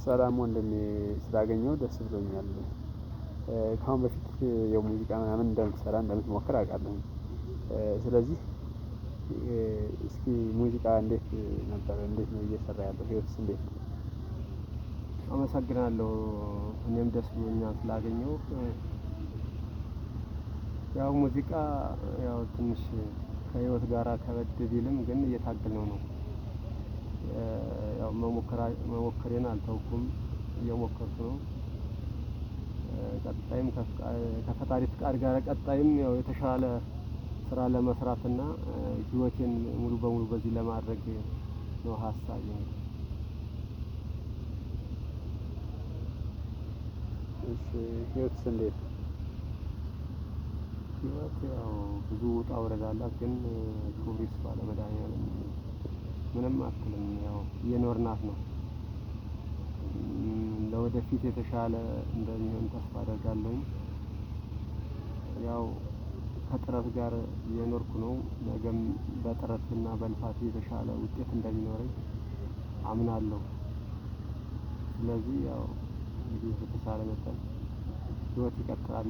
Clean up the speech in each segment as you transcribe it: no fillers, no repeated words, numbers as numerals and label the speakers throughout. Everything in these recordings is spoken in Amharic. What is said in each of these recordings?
Speaker 1: ሰላም ወንድሜ፣ ስላገኘው ደስ ብሎኛል። ከአሁን በፊት የሙዚቃ ምናምን እንደምትሰራ እንደምትሞክር አውቃለሁኝ። ስለዚህ እስኪ ሙዚቃ እንዴት ነበር? እንዴት ነው እየሰራ ያለው? ህይወትስ እንዴት ነው?
Speaker 2: አመሰግናለሁ። እኔም ደስ ብሎኛል ስላገኘሁህ። ያው ሙዚቃ ያው ትንሽ ከህይወት ጋራ ከበድ ቢልም ግን እየታገልነው ነው። ያው መሞከሬን አልተውኩም፣ እየሞከርኩ ነው። ቀጣይም ከፈጣሪ ፍቃድ ጋር ቀጣይም ያው የተሻለ ስራ ለመስራትና ህይወቴን ሙሉ በሙሉ በዚህ ለማድረግ ነው ሀሳቤ።
Speaker 1: እሺ፣ ህይወትስ እንዴት ነው?
Speaker 2: ህይወት ያው ብዙ ውጣ ውረድ አላት፣ ግን ክብሩ ይስፋ ለመድኃኒዓለም ምንም አትልም። ያው እየኖርናት ነው። ለወደፊት የተሻለ እንደሚሆን ተስፋ አደርጋለሁኝ። ያው ከጥረት ጋር እየኖርኩ ነው። ነገም በጥረትና በልፋት የተሻለ ውጤት እንደሚኖረኝ አምናለሁ። ስለዚህ ያው እንግዲህ በተቻለ መጠን ህይወት ይቀጥላል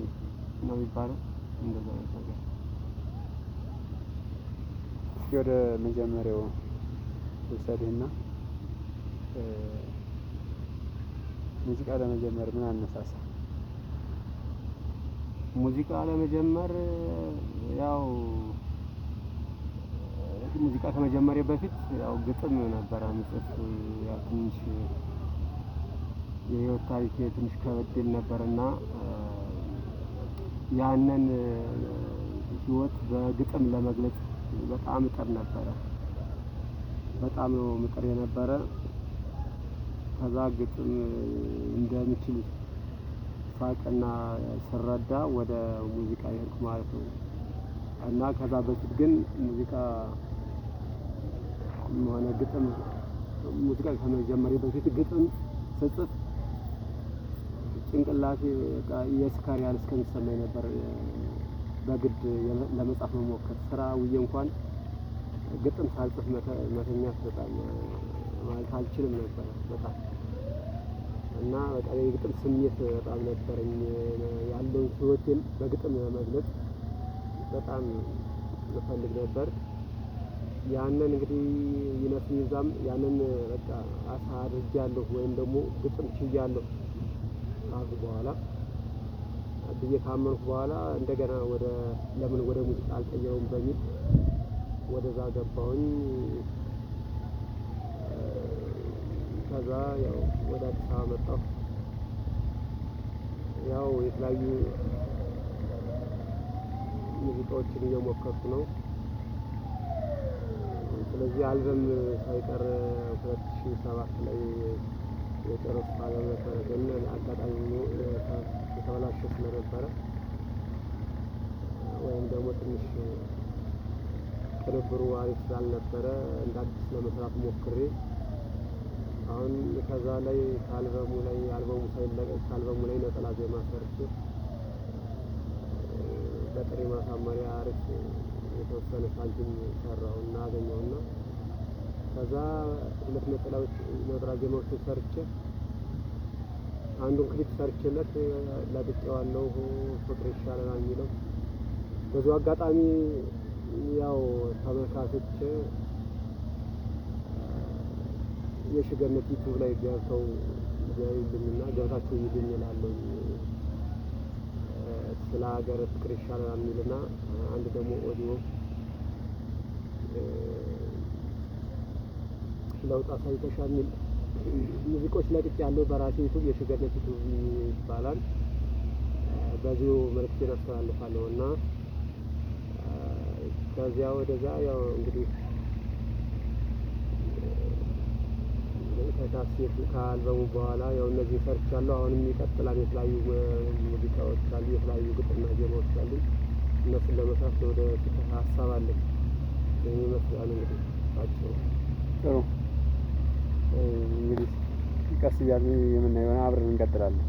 Speaker 2: ነው የሚባለው፣ እንደዛ አይነት ነገር።
Speaker 1: እስኪ ወደ መጀመሪያው ልውሰድህና ሙዚቃ ለመጀመር ምን አነሳሳ?
Speaker 2: ሙዚቃ ለመጀመር ያው ሙዚቃ ከመጀመሬ በፊት ያው ግጥም ነበረ ምጽፍ። ያው ትንሽ የህይወት ታሪኬ ትንሽ ከበድ ይል ነበርና ያንን ህይወት በግጥም ለመግለጽ በጣም እጥር ነበረ። በጣም ነው ምጥር የነበረ። ከዛ ግጥም እንደምችል ሳቅና ስረዳ ወደ ሙዚቃ የሄድኩ ማለት ነው። እና ከዛ በፊት ግን ሙዚቃ ሆነ ግጥም፣ ሙዚቃ ከመጀመሬ በፊት ግጥም ስጽፍ ጭንቅላቴ በቃ የስካር ያህል እስከሚሰማኝ ነበር። በግድ ለመጻፍ መሞከር፣ ስራ ውዬ እንኳን ግጥም ሳልጽፍ መተኛት በጣም ማለት አልችልም ነበረ በጣም። እና በቃ የግጥም ስሜት በጣም ነበረኝ። ያለውን ህይወቴን በግጥም ለመግለጽ በጣም እፈልግ ነበር። ያንን እንግዲህ ይነስም ይብዛም ያንን በቃ አድርጌያለሁ ወይም ደግሞ ግጥም ችያለሁ ካልኩ በኋላ ብዬ ካመንኩ በኋላ እንደገና ወደ ለምን ወደ ሙዚቃ አልቀይረውም በሚል ወደዛ ገባሁኝ። ከዛ ያው ወደ አዲስ አበባ መጣሁ። ያው የተለያዩ ሙዚቃዎችን እየሞከርኩ ነው። ስለዚህ አልበም ሳይቀር 2007 ላይ የጨረስኩት አልበም ነበረ፣ ግን አጋጣሚ ሆኖ የተበላሸ ስለነበረ ወይም ደግሞ ትንሽ ቅንብሩ አሪፍ ስላልነበረ እንደ አዲስ ለመስራት ሞክሬ፣ አሁን ከዛ ላይ ከአልበሙ ላይ፣ አልበሙ ሳይለቀቅ ከአልበሙ ላይ ነጠላ ዜማ ሰርቼ በጥሬ ማሳመሪያ አሪፍ የተወሰነ ሳንቲም ሰራሁና አገኘሁና ከዛ ሁለት ነጠላዎች ነጠላ ዜማዎችን ሰርቼ አንዱን ክሊፕ ሰርቼለት ለቅቄዋለሁ። ፍቅር ይሻለናል የሚለው። በዚሁ አጋጣሚ ያው ተመልካቾች የሽገነት ዩቲዩብ ላይ ገብተው ቢያዩልኝና ገብታችሁ እዩልኝ እላለሁ። ስለ ሀገር ፍቅር ይሻለናል የሚልና አንድ ደግሞ ኦዲዮ ለውጥ አሳይተሻል የሚል ሙዚቆች ለቅቄያለሁ በራሴ ዩቲዩብ፣ የሽገነት ዩቲዩብ ይባላል። በዚሁ መልእክቴን አስተላልፋለሁ። እና ከዚያ ወደዛ ያው እንግዲህ ከካሴቱ ከአልበሙ በኋላ ያው እነዚህን ሰርቻለሁ። አሁንም ይቀጥላል። የተለያዩ ሙዚቃዎች አሉ፣ የተለያዩ ግጥምና ዜማዎች አሉ። እነሱን ለመስራት ወደፊት ሀሳብ አለኝ። ይህን ይመስላል እንግዲህ ባጭሩ።
Speaker 1: ጥሩ፣ እንግዲህ ቀስ እያልን የምናየው አብረን እንቀጥላለን።